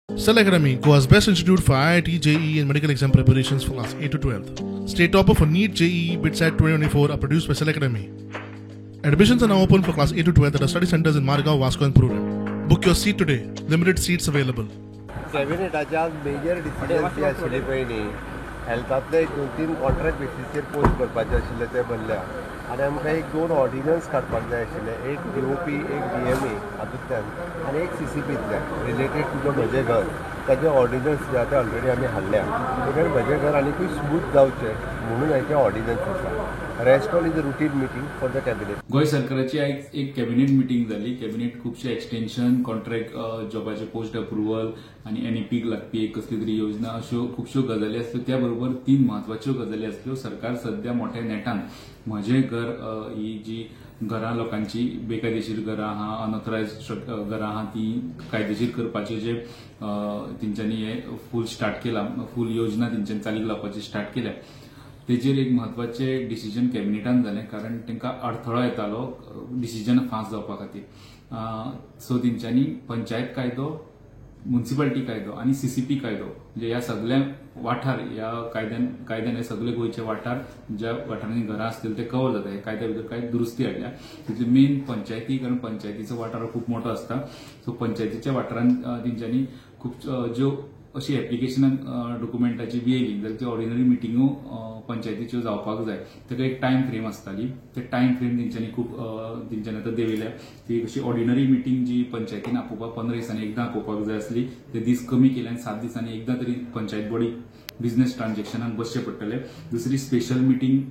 Cell Academy, Goa's best institute for IIT, JEE and medical exam preparations for class 8 to 12. State topper for NEET, JEE, BITSAT 2024 are produced by Cell Academy. Admissions are now open for class 8 to 12 at our study centers in Margao, Vasco and Prudent. Book your seat today. Limited seats available. कॅबिनेटाच्या आज major decision जे आशिल्ले पळय न्ही, हेल्थांतले एक 2-3 contract बेसीसचेर post भरपाचे आशिल्ले ते भरल्या आनी आमकां एक 2 ऑर्डिनन्स काडपाक जाय आशिल्ले, एक DOP, एक DMA हातूंतल्यान आनी एक CCPंतल्यान रिलेटेड टू the म्हजें घर, ताजे ऑर्डिनन्स जे आहा ते ऑलरेडी आमी हाडल्या. कारण म्हजें घर आनिकूय स्मूथ जावचें म्हणून हाचे ऑर्डिनन्स आसा. Rest all is a routine meeting for the cabinet. Goa सरकाराची एक कॅबिनेट मिटींग जाली. कॅबिनेट खुबशे एक्सटेन्शन, कॉन्ट्रॅक्ट जॉबाचे पोस्ट अप्रुव्हल आनी एनईपीक लागपी एक कसली तरी योजना, अश्यो खुबश्यो गजाली आसल्यो. त्या बरोबर 3 म्हत्वाच्यो गजाली आसल्यो. सरकार सध्या मोठ्या नेटान म्हजें घर ही जी घरां लोकांची बेकायदेशीर घरां आहा, अनऑथरायज घरां आहा, ती कायदेशीर करपाचे जे तेंच्यांनी हे फूल स्टार्ट केला, फूल योजना तेंच्यांनी चालीक लावपाची स्टार्ट केल्या. तेजेर एक म्हत्वाचें डिसिजन कॅबिनेटान जालें, कारण तांकां अडथळो येतालो डिसिजन फास्ट जावपा खातीर. सो तेंच्यांनी पंचायत कायदो, मुन्सिपालिटी कायदो आनी सीसीपी कायदो, म्हणजे ह्या सगळ्या वाठार ह्या कायद्यान हे सगळे गोंयचे वाठार ज्या वाठारांनी घरां आसतली ते कवर जाता. ह्या कायद्या भितर कांय दुरुस्ती हाडल्या. तितली मेन पंचायती, कारण पंचायतीचो वाठार खूब मोठो आसता. सो पंचायतीच्या वाठारांत तेंच्यांनी खूब ज्यो अशी एप्लिकेशनां डॉक्युमेंटाची बी येयली जाल्यार त्यो ऑर्डिनरी मिटिंगो पंचायतीच्यो जावपाक जाय. ताका एक टायम फ्रेम आसताली. ते टायम फ्रेम तेंच्यांनी खूब तेंच्यांनी आतां देंवयल्या. ती अशी ऑर्डिनरी मिटींग जी पंचायतीन आपोवपाक 15 दिसांनी एकदां आपोवपाक जाय आसली, ते दीस कमी केले आनी 7 दिसांनी एकदां तरी पंचायत बॉडी बिजनेस ट्रान्झॅक्शनाक बसचें पडटलें. दुसरी स्पेशल मिटींग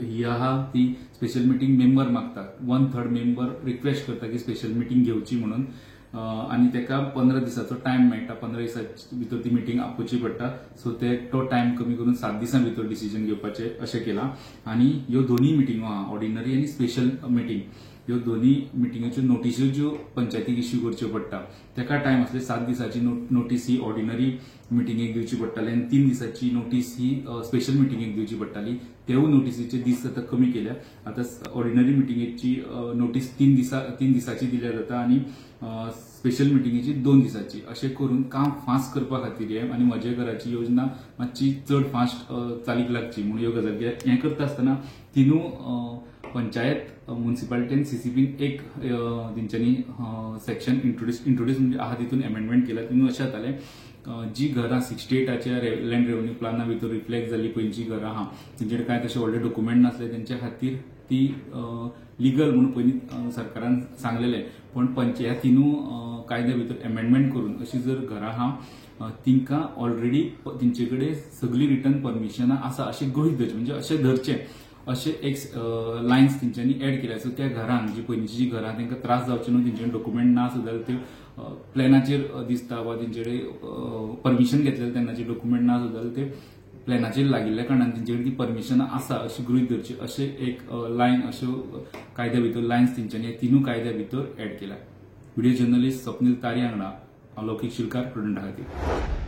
ही आहा, ती स्पेशल मिटींग मेंबर मागता, 1/3 मेंबर रिक्वेस्ट करता की स्पेशल मिटींग घेवची म्हणून, आनी ताका 15 दिसाचो टायम मेळटा. 15 दिसां भितर ती मिटींग आपोवची पडटा. सो ते तो टायम कमी करून 7 दिसां भितर डिसिजन घेवपाचें अशें केलां. आनी ह्यो दोनूय मिटिंगो आहा, ऑर्डिनरी आनी स्पेशल मिटींग, ह्यो दोनूय मिटिंगाच्यो नोटिस्यो ज्यो पंचायतीक इश्यू करच्यो पडटा ताका टायम आसले. 7 दिसाची नोटीस ही ऑर्डिनरी मिटिंगेक दिवची पडटाली आनी 3 दिसाची नोटीस ही स्पेशल मिटिंगेक दिवची पडटाली. तेवूय नोटिसीचे दीस आतां कमी केल्या. आतां ऑर्डिनरी मिटिंगेची नोटीस 3 दिसाची दिल्या जाता आनी स्पेशल मिटिंगेची 2 दिसाची. अशें करून काम फास्ट करपा खातीर हें आनी म्हज्या घराची योजना मातशी चड फास्ट चालीक लागची म्हणून ह्यो गजाली. कित्याक हें करता आसतना तिनूय पंचायत, मुन्सिपालिटी आनी सीसीपीन एक तेंच्यांनी सेक्शन इंट्रोड्यूस म्हणजे आहा तितून एमेंडमेंट केला. तितून अशें जातालें, जी घरां 68च्या लँड रेव्हन्यू प्लाना भितर रिफ्लेक्ट जाली पयलींची घरां आहा, तेंचे कडेन कांय तशे व्हडले डॉक्युमेंट नासले, तेंच्या खातीर ती लिगल म्हणून पयलीं सरकारान सांगलेलें. पण ह्या तिनूय कायद्या भितर एमेंडमेंट करून अशी जर घरां आहा तिंकां ऑलरेडी तेंचे कडेन सगळीं रिटर्न परमिशनां आसा अशें गृहीत धरचें, म्हणजे अशें धरचें, अशे एक लायन्स तेंच्यांनी एड केल्या. सो त्या घरांक जी पयलींची जी घरां तांकां त्रास जावचे न्हू, तेंचे डॉक्युमेंट ना सुद्दां जाल्यार त्यो प्लॅनाचेर दिसता वा तेंचे कडेन परमिशन घेतलेलें तेन्नाचे डॉक्युमेंट ना सुद्दां जाल्यार ते प्लॅनाचेर लागिल्ल्या कारणान तेंचे कडेन ती परमिशनां आसा अशी गृहीत धरची, अशें एक लायन, अश्यो कायद्या भितर लायन्स तेंच्यांनी तिनूय कायद्या भितर एड केल्या. व्हिडिओ जर्नलिस्ट स्वप्नील तारी हांगा, अलौकीक शिलकार, प्रुडंटा खातीर.